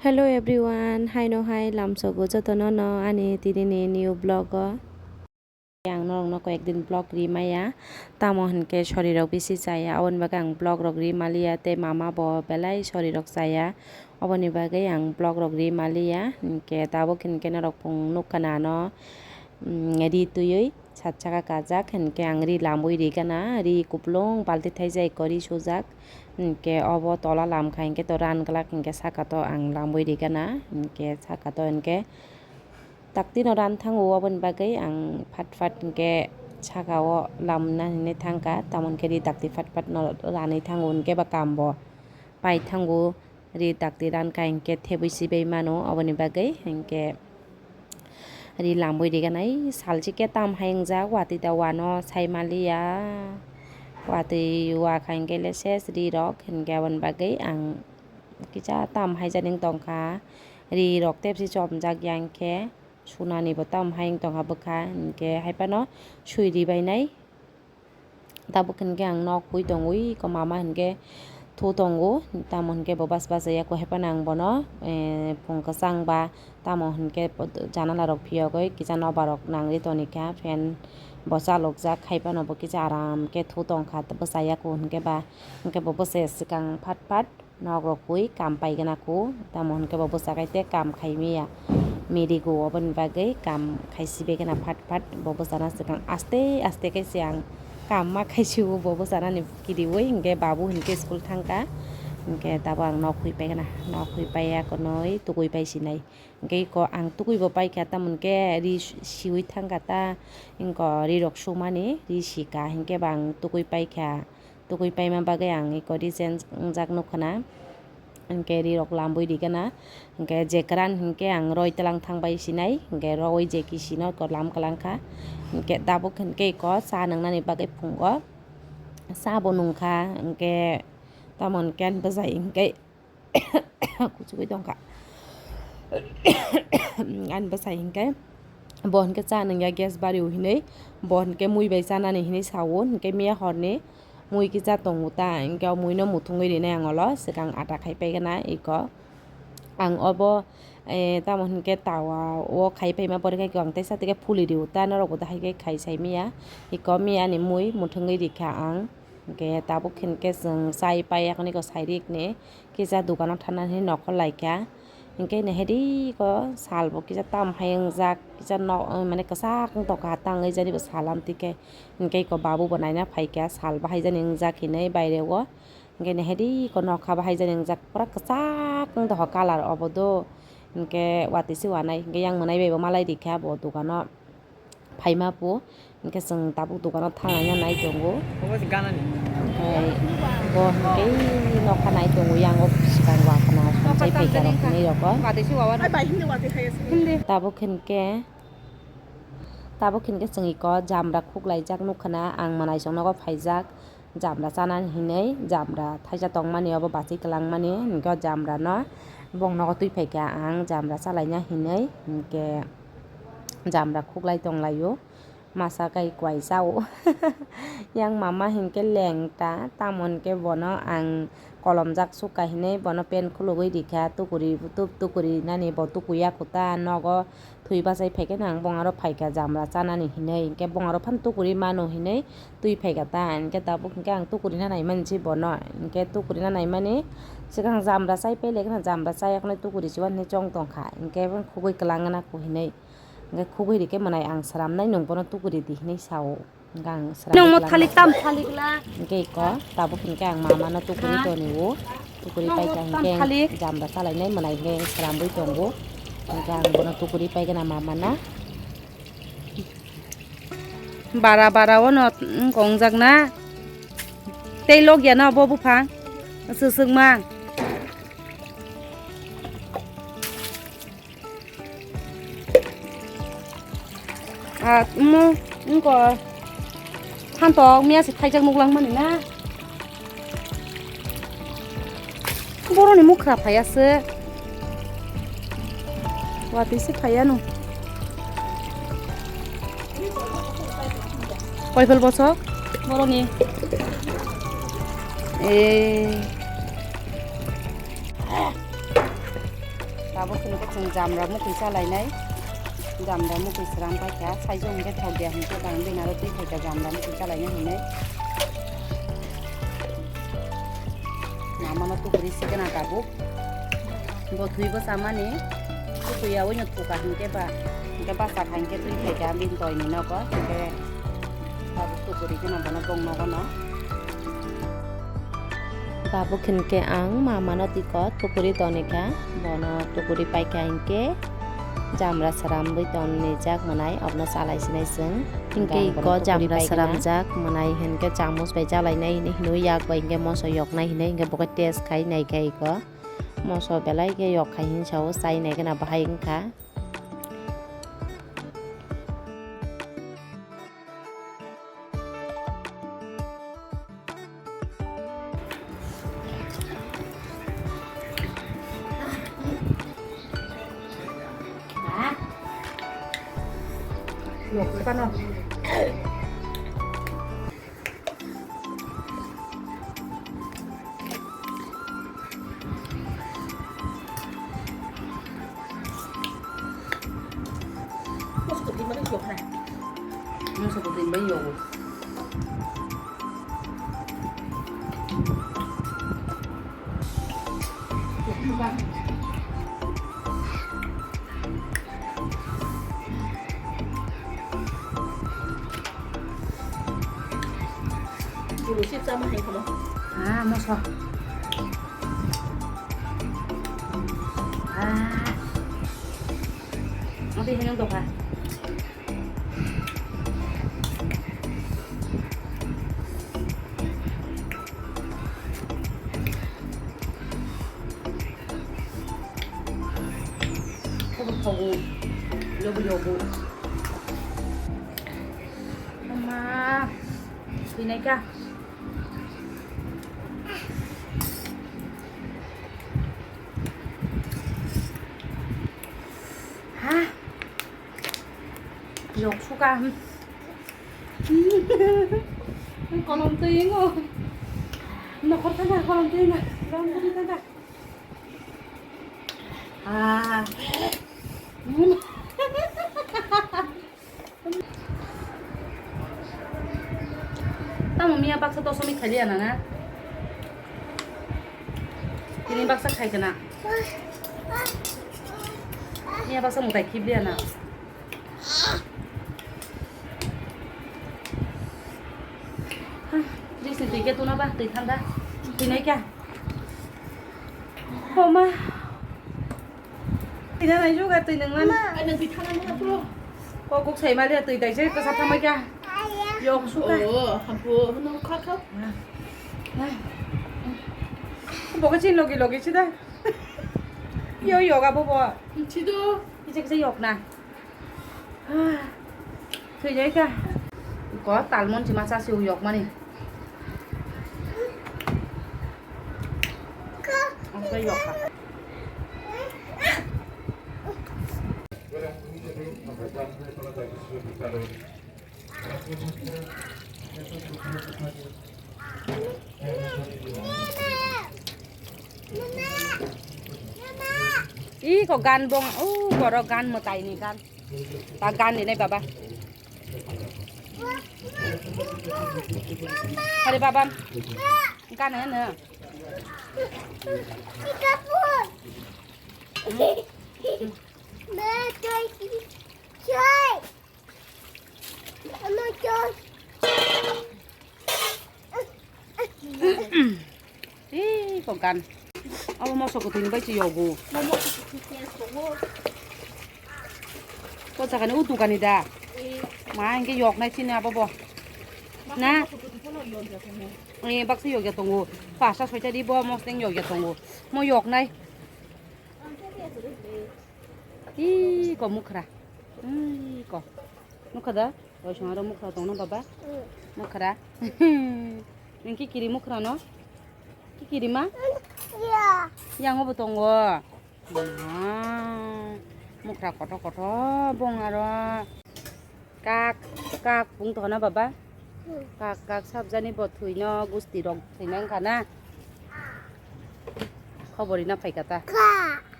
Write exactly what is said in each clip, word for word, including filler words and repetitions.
Hello everyone, haino hai lamsogo jotono no ani tini ni new vlog o. Ang norokno koyekdin vlog ri maya, tamo hinkhe sorirok bisi chaya, aboni bagwi ang vlog rok ri maliya, tei mama bo belai sorirok chaya, oboni bagwi ang vlog rok ri maliya. Hinkhe tabuk hinkhe norok pung nukha na ano, mm, ri twiwi sat saka kajak, hinkhe ang ri lamwi ri gana, ri kupulung balti thaijak eko ri sujak, hinkhe obo tola lamkha hinkhe to ran glak hinkhe saka to ang lamwi ri gana, hinkhe saka to hinkhe takti no ran thango, aboni bagwi ang phat phat hinkhe saka o lamna hinwi thangkha, tamo hinkhe ri dakti phat phat no ranwi thango, hinkhe ba kam bo pai thango. Ri dakti rankha hinkhe thebwi sibai mano, oboni bagwi hinkhe ri lamwi riganai salchi khe tam hai wngjak, watwi da wano sai maliya, watwi wakha hinkhe le ses ri rok hinkhe, aboni bagwi ang kisa tam hai jani tongkha, ri rok tebsi chomjak ya hinkhe sunani bo tam hai wng tongkha bwkha hinkhe, hai phano sui ri bainai. Tabuk hinkhe ang nok hui tongwi, eko mama hinkhe thu tongo, tamo hinkhe bo bas bachaya khe hai phano ang bono, eh, phung kwchang ba tamo hinkhe janala rok phiyogwi kisa nobar rok nangri tonikha, fan bo chalokjak hai phano bo kisa aram khe thu tongkha bwchaya khe hinkhe ba, hinkhe bo bwchaya swkang phat phat. Nok rok hui kam paigana kho, tamo hinkhe bo bwsa kaite kam khai maya, mirigo, oboni bagwi kam khai sibaigana phat phat, bo bwsana swkang aste aste khe se ang kam ma khai sio, bo bwsanani kiriwi hinkhe babu hinkhe school thangkha, hinkhe tabuk ang nok hui paigana, nok hui paiya konwi tukui pai sinai, hinkhe eko ang tukui bo paikha, tamo hinkhe ri siwi thangkha ta, eko ri rok sumani ri sika, hinkhe bo ang tukui paikha. Tukui paima bagwi ang eko ri change wngjak nukha na. Hinkhe ri rok lamwi rigana. Hinkhe je kwran hinkhe ang roi tlang thang bai sinai. Hinkhe roi je kisino eko lam kwlangkha. Hinkhe tabuk hinkhe eko cha nwngnani bagwi phungo. Cha bo nungkha. Hinkhe tamo hinkhe ani bwsai hinkhe kuchugwi tongkha. Ani bwsai hinkhe bo hinkhe cha nungya gas bario hinwi, bo hinkhe mui bai chanani hinwi sao, hinkhe miya horni mui kisa tongo ta, hinkhe o muino muthungwi rinai ang olo, swkang ata khai paigana eko. Ang obo, eh, tamo hinkhe tawa o khai paima pore khe ang teisa tike phuli rio ta, norok bo dahai khe khai sai miya, eko miyani mui muthungwi rikha ang. Hinkhe tabuk hinkhe chwng chai pai yakhwni eko sairik ni kisa dukano thanani hinwi nokhor laikha. Hinkhe nahedi eko salbo kisa tam hai wngjak, kisa nok, mane kwchak wng tongkha, tangwi jani bo sal amtwi khe. Hinkhe eko babu bo naina phaikha, sal bahaijani wngjak hinwi baire o. Hinkhe nahedi eko nokha bahaijani wngjak, pura kwchak wng tongkha colour obo do. Hinkhe watwi se wanai, hinkhe yang mwnai bai bo malai rikha bo dukano. Phaima po, hinkhe chwng tabuk dukano thanglaina nai tongo. Obo se ganani. Omo hinkhe nokha nai tongo, yang o swkang wakha na samsai phaikha rok hinwi rokho. Watwi se wawa. Ai, bai, hindi watwi hai ase. Hindi. Tabuk hinkhe, tabuk hinkhe chwng eko jamra khuklaijak nukha na, ang mwnaisong nogo phaijak. Jamra chanani hinwi, jamra thaisa tongmani obo bachwi kwlangmani, hinkhe o jamrano bongnogo twi phaikha ang jamra chalaina hinwi, hinkhe jamra khuklai tonglaio, masa kai kwai chao. Yang mama hinkhe lengta, tamo hinkhe bono ang kolomjak sukha hinwi bono pant khulugwi rikha, tukuri, tu-, tukuri nani bo tukuya kho ta nogo. Thwi bachai phaikhe no ang bongaro phaikha jamra chanani hinwi, hinkhe bongaro phano tukuri mano hinwi twi phaikha ta, hinkhe tabuk hinkhe ang tukurina naimani se bono, hinkhe tukurina naimani swkang jamra chai pailai kheno jamra chaya kheno tukuri chuba hinwi chong tongkha, hinkhe khugwi kwlangna kho hinwi, hinkhe khugwi rikhe mwnai ang sramnai nwng bono tukuri di hinwi sao. Gang srang. Nung mo thalik tam thalik la. Hinkhe eko tabuk hinkhe ang mama no tukuri toni o. Tukuri paikha hinkhe jamra chalainai mwnai hinkhe srambwi tongo. Hinkhe ang bono tukuri paigana mama no. Bara bara o no wngkha wngjak na. Tei logya no bo buphang. Swswkma. Ah, mo, wngko. Phantok, miya se thaijak nuklang mani na. Boroni mukhra phaiya se. Watwi se phaiya no. Koiphal bosok? Boroni. Eh. Tabuk hwnkhe chwng jamra mukhui chalainai. Jamra mukhui sram paikha. Saijo hwnkhe thok ya hwnkhe bang bini aro twi phaikha jamra mukhui chalainai hinwi. Mamano tuburi sikena tabuk. Bo thwibo chamani. Tuburi yaui no thuka hwnkhe ba. Hwnkhe bachakha hwnkhe twi phaikha bini toini nogo. Hwnkhe tabuk tuburi kheno bono bong nogo no. Tabuk hinkhe ang mamano tiko tupuri tonikha, bono tupuri paikha hinkhe jamra sramwi tonijak mwnai, obno chalai sinai chwng. Hinkhe iko jamra sramjak mwnai hinkhe chamus bai chalainai hinwi yak bai hinkhe moso yoknai hinwi hinkhe bokhe test khai naikha iko. Moso belai khe yok khai hinwi sao, chai naikheno bahai wngkha. Mosok twi mani yok nai. Mosok twi mani yok. Guru sip sama hai kamo. Ah, moso. Ah. Nanti hanyang doka. Kobo kobo, yobo yobo. Mama, sinaika. Ha? Yok suka. Kolom twi ngo. Nokor thangkha kolom twi na. Ram budi thangkha. Ah. Tamo miya baksa tosomi khaliya na na? Tini baksa khai kana? Miya baksa mutai khibliya na? Jisni twi khe tuna ba twi thanda. Twi nai kya? Oma. Ina nai juga twi nang man. Ai nang twi thana nang bro. Ko kuk sai mali twi dai je ko sa thama kya. Yok suka. Oh, hapu no kha kha. Bo ko chin logi logi chida. Yo yoga bo bo. Chido. Ije kisa yok na. Thwijai kha. Ko talmon chima cha se yok mani. Omo khe yok kha. Ih, kok gan bong, uh, borok gan mwtai ni gan. Ta gan ni nai baba. Hari baba. Gan ni na. Ih, kok gan. Abo moso kwthwini bai se yogo. Ko jaga ni o dukani da. Ma hinkhe yoknai chini abo bo. Na? Eh, baksa yokya tongo. Pasta soita di bo mosdeng yokya tongo. Mo yoknai. Ih, ko mukhra. Ih, ko. Nukha da? Oi, song aro mukhra tongna baba? Mukhra. Nung ki kiri mukhra no? Ki kiri ma? Yang obo tongo. Mukhra koto koto bong aro. Kak, kak bung tongna baba? Kak, kak sabjani bo thwino gusti rok thwina wngkha na? Khobori na phaikha ta?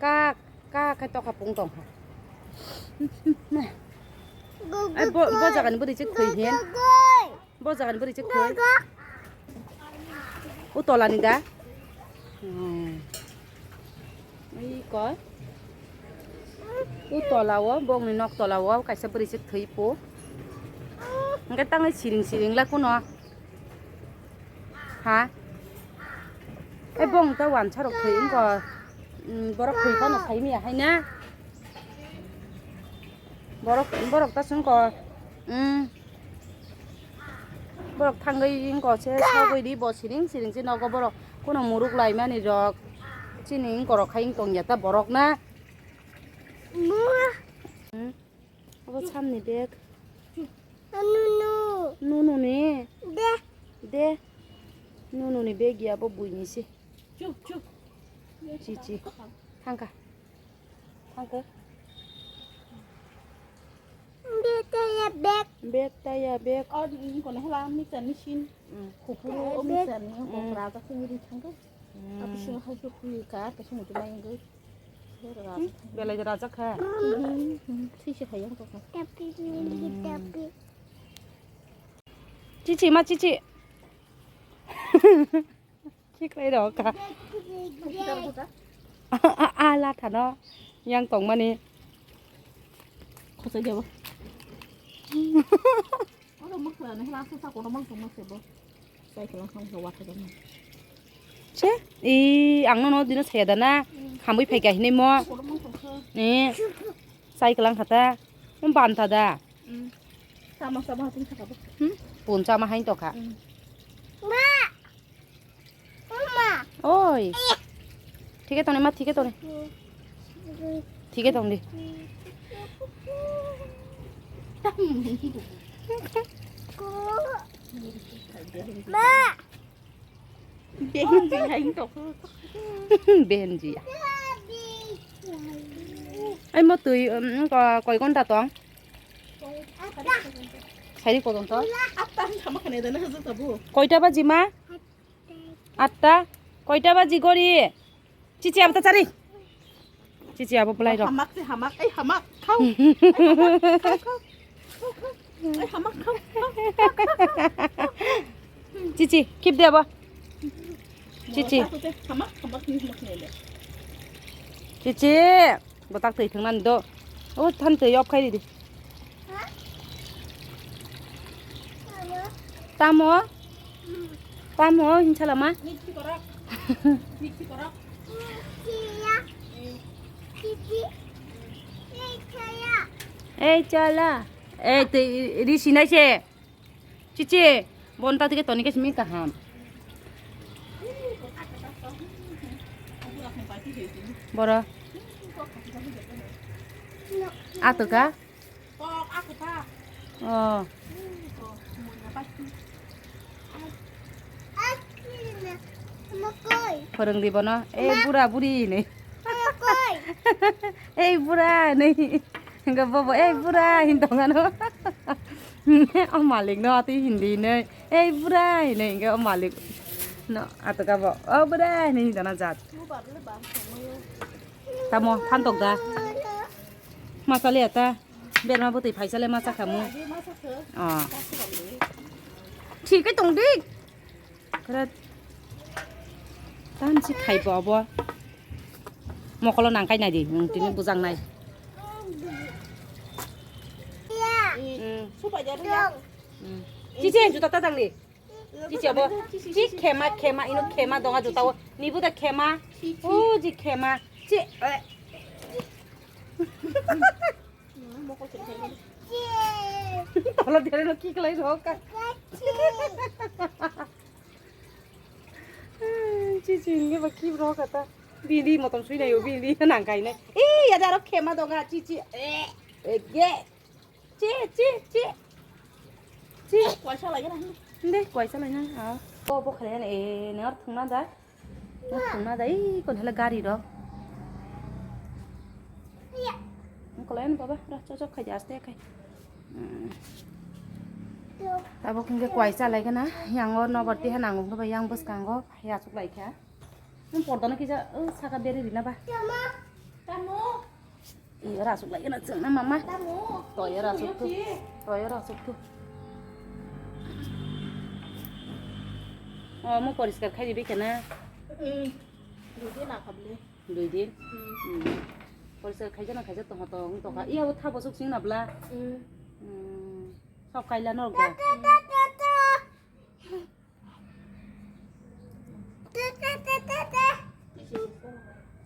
Kak. Ka khai tokha pung tong kha. Ai bo, bo jaga ni bwrwi chwk thwi hin. Bo jaga ni bwrwi chwk thwi. U tola ni da. Hmm. Ui ko. U tola o, bongni nok tola o kaisa bwrwi chwk thwi po. Hwnkhe tangwi siring siring la kuno. Ha? Ai bong ta wansa rok thwi wngko. Hmm, borok thwi phano sai maya hai na. Borok, borok ta sungko. Hmm. Borok thangwi wngko se sagwi di bo siring siring se nogo borok. Kuno muruk laimani rok. Chini wngko rok khai wng tong ya ta borok na. Hmm. Abo samni bag. Nunu. Nunu ni. De. De. Nunu ni bag ya bo buini se. Chu, chu. Chi, chi. Thangka. Thangka. Bag taya bag. Bag taya bag. Oh, ini kono hala mixer ni sin. Mm. Khupuru oh, mixer ni oh, mm, kopra ta khumuri thangka. Mm. Apisu hai chu khui ka, ta sumu tu mai ngai. Belai rajak kha. Mm. Thisi hai yang to. Tapi, tapi. Chichi ma chichi. Khiklai rok kha. A, a, a, la thano yang tongmani. Khosai jabo. Oro mokhlani hla sa sa kono mang tongma se bo. Sai kala kham sa watha jabo. Che, i, ang no no dino saya dana. Khamui phai ka hinai mo. Kono mang tongkha. Ni. Sai kalang khata. Ban ta da. Mm. Sama sama hatin thaka bo. Hmm? Pun sama hain to kha. Mm. Ma. Ma. Oi. Thike tone ma, thike tone. Thike tong di. Ma. Benji hai to. Benji. Ai mo twi, um, ko-, koi gonta tong? Sairi ko gonta? Atta han sama khane dana hazo tabu. Koita baji ma? Atta. Koita baji gori? Chichi abta chari. Chichi abo belai rok. Hamak se hamak, ei hamak, khau. Ei hamak, khau, khau. Ei hamak, khau, khau. Chichi, keep de abo. Chichi. Hamak, hamak ni hamak ni le. Chichi, botak twi thwngmani do. O than twi off khai di. Tamo? Tamo hinsalama? Ei chala. Ei tei risi nai se. Chichi. Bonta tike toni ke simi kaham. Boro. Atoka? Kok aku ta. Oh. Kok, semuanya pasti. Phwrwng di bono. Eh, bura buri hinwi. Eh, bura hinwi. Hingke bobo, "Eh, bura," hin tongano. O malik no atwi hindi hinwi. "Eh, bura," hinwi hingke o malik no atoka bo. "O bura," hinwi hin tongna jat. Tamo, phantok da. Masaliya ta. Berma bwtwi phaisa le ma chakhamu. Oh. Thik khe tong di. Kra. Tan si khai bo bo. Mokolo nang kai nai di. Nung tini bujang nai. Hmm. Hmm. Chichi juta ta dang di. Chichi abo. Chi khema khema ino khema donga juta o. Nibu da khema. O ji khema. Chi. Tolo dere no ki klai ro ka. Chichi nge ba ki ro ka ta. Bini motom sui nai o bini nang kai nai. Eh ya da ro khema donga chichi. Eh. Ege. Chi, chi, chi. Chi. Kwaisa lai gana. Nde, kwaisa lai na. Ah. O, bo khale e, ne or thungna da. Or thungna da. Ih, kon hala gari ro. Kolai baba, ra, chok, chok, khai, aste khai. Hmm. Tabuk hingke kwaisa lai gana. Yang o nobar tiha nango, nobar yang bwskango. Ya chuk lai kha. Nung porda no kisa, o, saka beri rina ba. Tamo. Iya, rasuk lagi na chwng na mama. Tamo. Toyo rasuk tu. Toyo rasuk tu. Oh, mo poriskar khai dibi kena. Hmm. Dui din na khabli. Dui din. Hmm. Hmm. Poriskar khai jana khai jana tong tong tong kha. Iya, bo thabo suk sing na bla. Hmm. Hmm. Sok kaila no ga.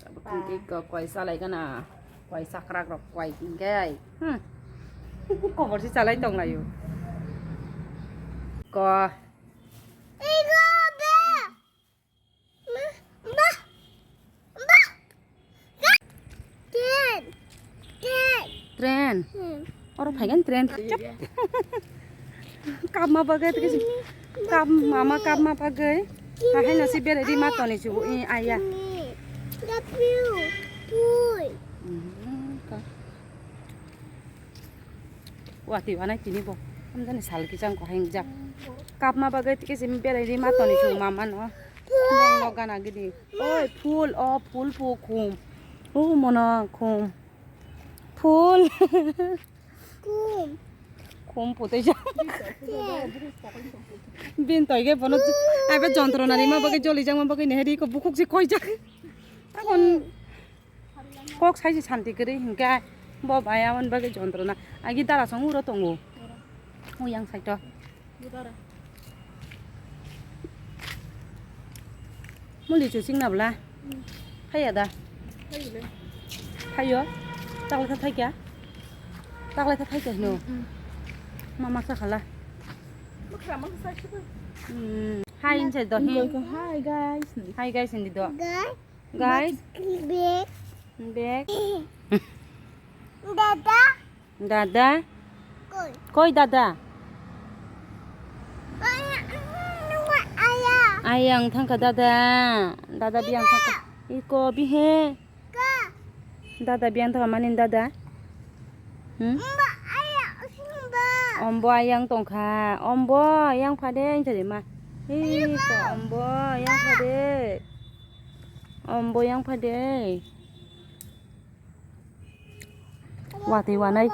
Tabuk tongki ko koi salai gana, koi sakrak rok koi hingke, hmm, kobor si salai tong layo. Ko. Train. Train. Train. Hmm. Oro phaigan train. Chap. Kapma bagwi tei kisi. Kap mama kapma bagwi. Kahai nasi bere di matoni chubu i aya. Hmm, ka. Wati wanai tini bo. Amjani sal kichang ko heng jak. Kapma bagwi tei kisi bere di matoni chubu mama no. Mong no gana gidi. Oi, phul, o phul pu khum. O mono khum. Phul. Khum. Khum putui ja. Khum. Bin toi ge bono. Ai be jontrona rima bagwi joli jangma bagwi nehri ko bukhuk si koi ja. Takon kok sai si santi gri hingke bo baya on bagwi jontrona. Agi dara song uro tongo. Uyang saito. Muli chu sing na bla. Hmm. Phaiya da? Phaiyo le. Phaiyo? Taklai kha thaikya? Taklai kha thaikya hino? Hmm, hmm. Ma maksa khala? Maksa, maksa, sibui. Hmm. Hi, inside do, hi. Hi, guys. Hi, guys, hindi do. Guys. Guys. Bag. Bag. Dada. Dada? Koi. Koi dada? Aya, aya. Ayang thangkha dada. Dada biyang thangkha. Iko bihe. Ka. Dada biyang thangkha mani dada. Hmm? Mba, aya, usimba. Ombo ayang tongkha. Ombo ayang phade, inchari ma. Iko ombo ayang phade. Ombo ayang phade. Watwi wanai.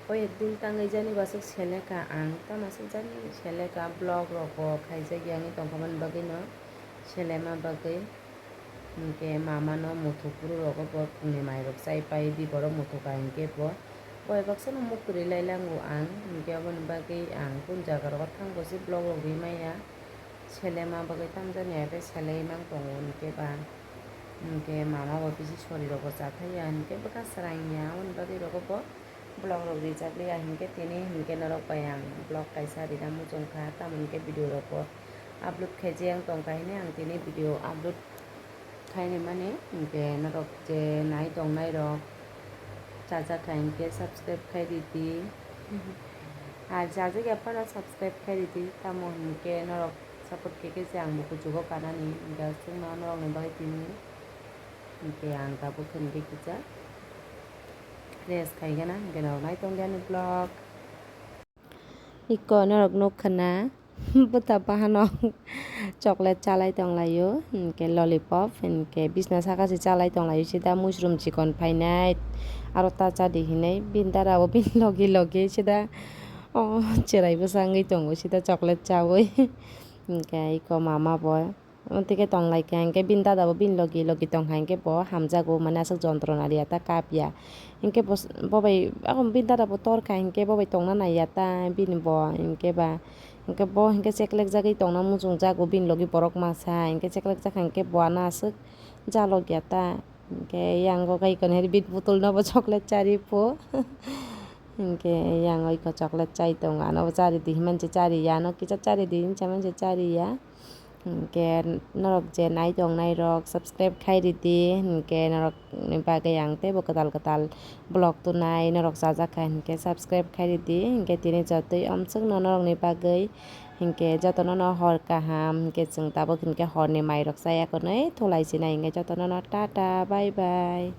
Koi ek din tangwi jani basuk seleka ang, tamo asuk jani seleka vlog rok bo khaijak ya wngwi tongkha mani bagwi no selema bagwi. Hinkhe mama no muthuk phuru rogo bo phungni mai rok chai pai di, borok muthuk hai hinkhe bo boi baksa no muktwi lai lango ang, hinkhe aboni bagwi ang kunu jaga rogo thang bo se vlog rok rwi maya. Selema bagwi tamjani abo selai mang tongo, hinkhe ba, hinkhe mama bo bisi sori rok bo chathai ya, hinkhe bwkha srang ya, aboni bagwi rogo bo vlog rok rijak liya, hinkhe tini hinkhe norok bai ang vlog kaisa rina muchung kha, tamo hinkhe video rok bo upload khaijak tongkha hini ang tini video upload khaini mani, hinkhe norok je nai tongnai rok chajak kha hinkhe subscribe khai ridi. Mhm. Ar chajak ya phano subscribe khai ridi, tamo hinkhe norok support khe khe se ang bo kuchugo kanani, hinkhe chwngno norokni bagwi tini hinkhe ang tabuk hinkhe kisa rest khai gana, hinkhe norok nai tongdi ani vlog. Iko norok nukha na, bwta bahanok chocolate chalai tonglaio, hinkhe lollipop, hinkhe bisna saka se chalai tonglaio, sida mushroom chikon phainai, aro ta chadi hinui, bini dada bo bini logi logi sida, o, cherai bwsa wngwi tongo sida chocolate chaui, hinkhe iko mama bo. Tei khe tong lai kha, hinkhe bini dada bo bini logi logi tong kha, hinkhe bo hamjago, mane aswk jontrona riya ta, kap ya. Hinkhe bo, bo bai, bini dada bo tor kha, hinkhe bo bai tongna nai ya ta bini bo, hinkhe ba, hinkhe bo hinkhe cheklek jagwi tongna muchung jago, bini logi borok masa, hinkhe cheklek jak kha, hinkhe bo ano aswk jalok ya ta. Hinkhe yang o kai kani bini butulno bo chocolate chari po. Hinkhe yang o iko chocolate chai tongo, ano bo chari di hinmani se chari ya, ano kisa chari di hinsa mani se chari ya. Hinkhe norok je nai tongnai rok subscribe khai ridi, hinkhe norok ni bagwi ang teibo kwtal kwtal vlog tunai, norok chajak kha hinkhe subscribe khai ridi, hinkhe tini jotoi omswkno norokni bagwi, hinkhe jotono no hor kaham, hinkhe chwng tabuk hinkhe horni mai rok chaya kwnwi thulai sinai, hinkhe jotono no tata bye bye.